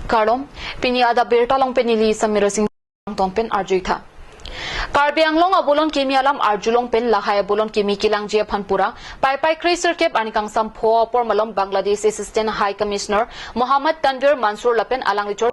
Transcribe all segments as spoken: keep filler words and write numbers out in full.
Kardom, pini adap birta along pen neli Samira Singh Tonpen arjuitha. Karbi Anglong abolon kimi alam arjulong pen lahai abolon kimi kelangji aphan pura Paipai kre sirkep arni kangsam pho apor malom Bangladesh Assistant High Commissioner Mohammad Tanvir Mansoor lapen alangli chor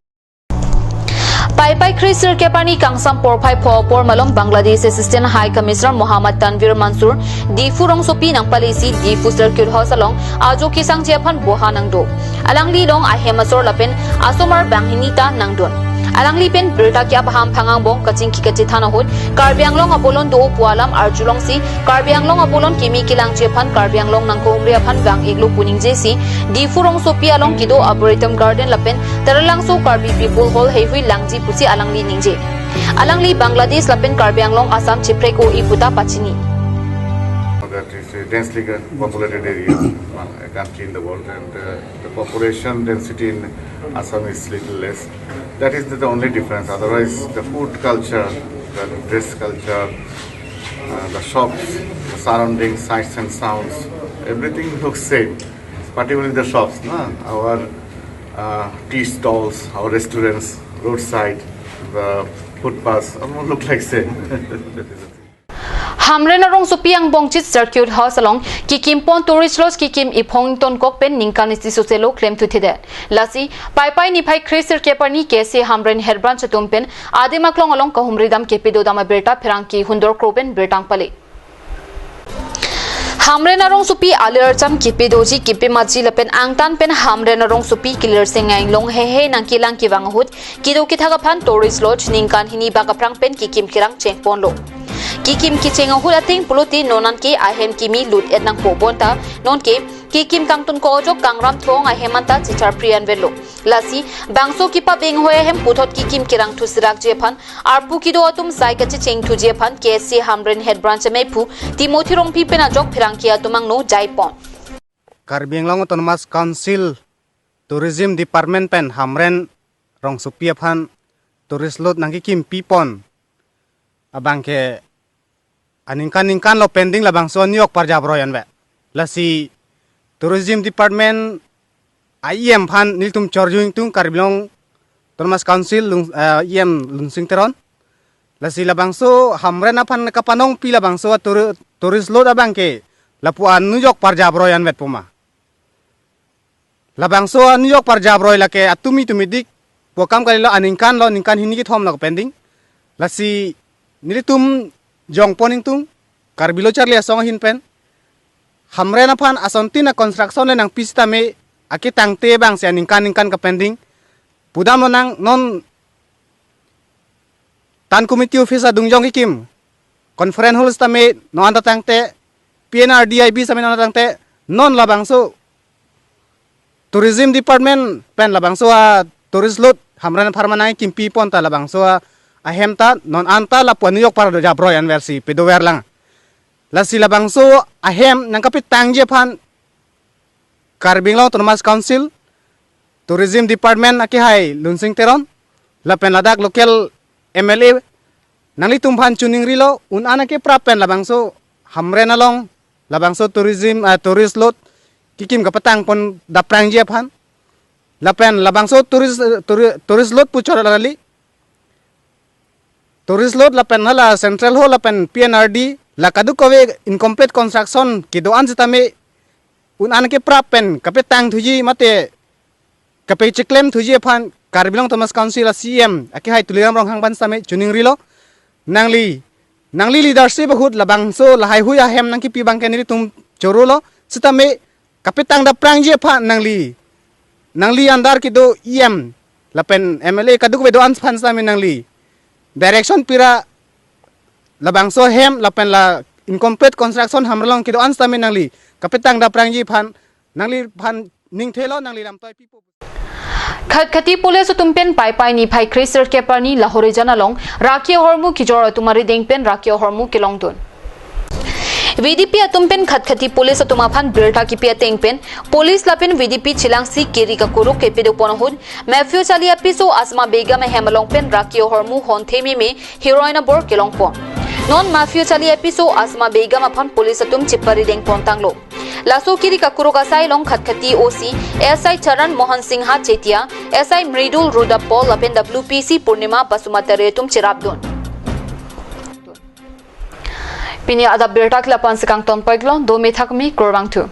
Paipai kre sirkep arni kangsam porphai pho apor malom Bangladesh Assistant High Commissioner Mohammad Tanvir Mansoor Diphu rongsopi nangpalesi Diphu Circuit House along ajo kesangji aphan boha nangdo. Alangli along ahem asor lapen asomar banghini ta nangdun. Alangli pen birta ke-ap ahamphan angbong kachingki kachethan ahut Karbi Anglong abolon do pu alam arjulongsi Karbi Anglong abolon kimi kelangji aphan Karbi Anglong nangkehumri aphan vang-iklo pu ningjesi Diphu rongsopi along kedo Arboretum Garden lapen Taralangso Karbi People Hall heihui langji pusi alangli ningje. Alangli Bangladesh lapen Karbi Anglong Assam chiprek-o-i puta pachini. That is a densely populated area among a country in the world, and uh, the population density in Assam is little less. That is the only difference. Otherwise, the food culture, the dress culture, uh, the shops, the surroundings, sights and sounds, everything looks same. Particularly the shops, na? Our uh, tea stalls, our restaurants, roadside, the footpaths, almost look like same. Hamren arongsopi angbong chit Circuit House along kekim pon tourist lodge kekim iphong ingtonkok pen ningkan isi soselo klemthuthedet. Lasi Paipai niphai kre sirkep arni K S A Hamren Head Branch atum pen adim aklong along kahumri dam kepedo dam abirta pherangke hundor kro pen birta nangpale. Hamren arongsopi alir cham kepedoji kepematji lapen angtan pen Hamren arongsopi kelir sengai long heihei nangkelang kevang ahut kedo kethak aphan tourist lodge ningkan hini bak aphrang pen kekim kerang chengponlo. Kekim kecheng ahut ateng pulote non anke ahem kimi lut-et nangpo bonta nonke kekim kangtun ko-ojok kangram thong ahem anta chicharpri anvetlo. Lasi bangso kepabeng hoi ahem puthot kekim kerang thusirakji aphan arpu kedo atum sai kachechengthuji aphan K S A Hamren Head Branch amephu Timothy Rongpi pen ajok pherangke atum angno jaipon. Karbi Anglong Autonomous Council Tourism Department pen Hamren rongsopi aphan tourist lodge nangkekim pipon abangke aningkan ningkan lo pending labangso aniyok parjap roi anvet. Lasi Tourism Department a-E M aphan nelitum chorjung tung Karbi Anglong Autonomous Council lung, uh, E M Lunsing Teron. Lasi labangso Hamren aphan kapanongpi labangso a tour, tourist lodge abangke lapu aniyok parjap roi anvet poma. Labangso aniyok parjap roi lake atumi tumidik pokam kalilo aningkan lo ningkan hini kethom lo pending. Lasi nelitum jongpon ingtung Karbi Lo Charli Asong ahin pen Hamren aphan asontin a construction le nangpi sitame aketangte abangsi aningkan ningkan kapending. Pudam lonang non Town Committee office adung jong kekim conference hall sitame non anta tangte, P N R D I B sitame non anta tangte, non labangso Tourism Department pen labangso a tourist lodge Hamren apharman nangkimpi pon ta labangso a ahem ta non anta lapu aniyok parjap roi anversi pedover lang. Lasi labangso ahem nangkapetangji aphan Karbi Anglong Autonomous Council Tourism Department akehai Lunsing Teron lapen ladak local M L A nanglitum aphan choningrilo un-an akeprap pen labangso Hamren along labangso tourism, ah, tourist lodge kekim kapetang pon daprangji aphan lapen labangso tourist, eh, touri-, tourist lodge pu chot kali tourist lodge lapen hala Central Hall lapen P N R D la kadokave incomplete construction kedo-an sitame un-an akeprap pen kapetangthuji mate kapecheklemthuji aphan Karbi Anglong Autonomous Council a C E M akehai Tuliram Ronghang aphan sitame choningrilo. Nangli, nangli leadership ahut labangso lahaihui ahem nangkipi abangke nelitum chorolo sitame kapetang daprangji aphan nangli, nangli under kedo E M lapen M L A kadokave do-an aphan sitame nangli direction pira labangso ahem lapen la incomplete construction Hamren along kedo-an sitame nangli kapetang daprangji aphan nangliphan ningthelo, nangli lamtoi pipo. Khatkhati police atum pen Paipai niphai kre sirkep arni Lahorijan along raki ahormu kejor atum arideng pen raki ahormu kelongdun. V D P atum pen Khatkhati police atum aphan birta kipi ateng pen police lapen V D P chelangsi keri kakuruk kepedo pon ahut Mafio Charli apiso Asma Begum ahem along pen raki ahormu honthe meme heroin abor kelongpon. Non Mafio Charli apiso Asma Begum aphan police atum cheparideng pontanglo. Laso kiri kakuruk asai along Khatkhati O C S I Charan Mohan Singha Chetia, S I Mridul Rudapol lapen W P C Purnima Basumatary atum cherapdun. Pini adap birta ke lapu-an si kangton pon iklo, do methak mi, kurvangthu.